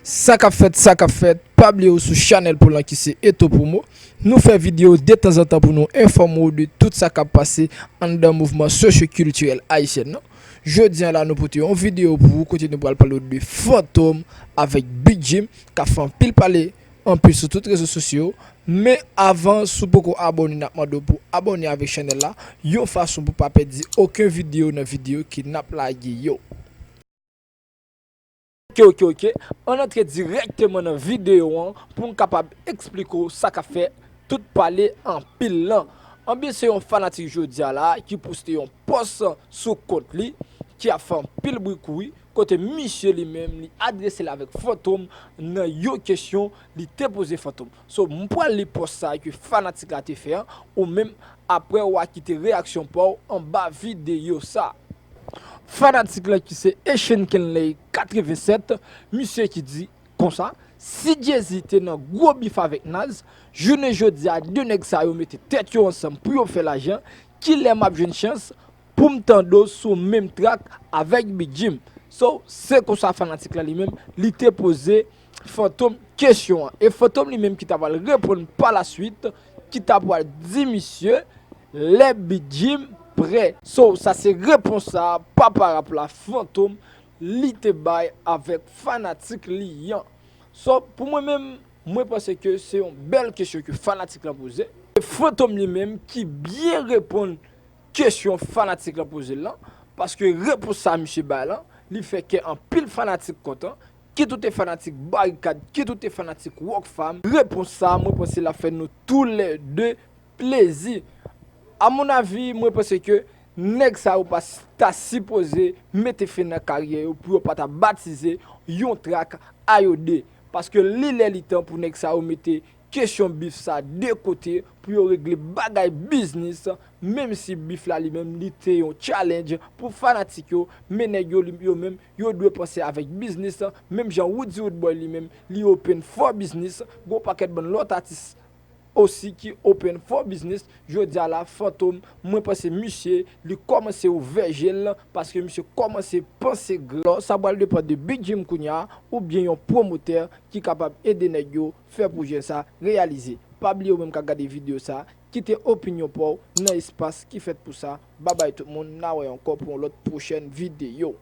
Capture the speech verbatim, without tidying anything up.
Sa k ap fèt, sa k ap fèt, pa bliye w sou chanèl pou lan ki se Eto Promo. Nou fè videyo detanzantan pou nou enfòme w de tout sa k ap pase anndan mouvman sosyokiltirèl ayisyèn nan. Jodi a la, nou pote yon videyo pou ou kote nou pral pale w de Fantom avèk Big Jim, k ap fè anpil pale, anpil sou tout rezo sosyo. Men avan, si w poko abòne, n ap mande w pou abòne avèk chanèl la, yon fason pou pa pèdi okenn videyo nan videyo ke n ap lage yo. Ok, ok, ok. Ann antre dirèkteman nan videyo an pou m kapab eksplike w sa k ap fè tout pale anpil lan. Anbyen, se yon fanatik jodi a la ki poste yon pòs sou kont li ki ap fè anpil bri kouri, kote misye li menm li adrese l avèk Fantom nan yon kesyon li te poze Fantom. So, m pral li pòs sa ke fanatik la te fè an, ou menm apre w a kite reyaksyon pa w anba videyo sa. Fanatik la ki se Echenkenley katrevennsèt, misye ki di konsa, si Jay-Z te nan gwo bif avèk Nas, jounen jodi a de nèg sa yo mete tèt yo ansanm pou yo fè lajan, kilè m ap jwenn chans pou m tande w sou menm trak avèk Big Jim? So, se konsa fanatik la li menm, li te poze Fantom kesyon an. E Fantom li menm ki ta pral reponn pa la swit, ki ta pral di misye, lè Big Jim prè. So, sa se repons sa, papa rap la, Fantom, li te bay avèk fanatik li an. So, pou mwen menm, mwen panse ke se yon bèl kesyon ke fanatik lan poze. E Fantom li menm ki byen reponn kesyon fanatik lan poze l lan, paske repons sa misye bay lan, li fè kè anpil fanatik kontan, kit ou te fanatik Barikad, kit ou te fanatik Rockfam. Repons sa, mwen panse l ap fè nou toulède plezi. Amonavi, mwen panse ke nèg sa yo pa s- ta sipoze mete fen nan karyè yo pou yo pa ta batize yon trak a yo de. Paske li lè li tan pou nèg sa yo mete kesyon bif sa de kote pou yo regle bagay biznis, menm si bif la li menm li te yon challenge pou fanatik yo, men nèg yo, li- yo menm, yo dwe panse avèk biznis, menm jan Roody Roodboy li menm, li open for business, gon pakèt bann lòt atis osi ki open for business. Jodi a la, Fantom, mwen panse misye, li kòmanse ouvè je l, paske misye kòmanse panse gran. Sa pral depann de Big Jim kounye a, oubyen yon pwomotè ki kapab ede nèg yo fè pwojè sa reyalize. Pa bliye ou menm k ap gade videyo sa, kite opinyon pa w nan espas ki fèt pou sa. Babay tout moun, n a wè ankò pou yon lòt pwochèn videyo.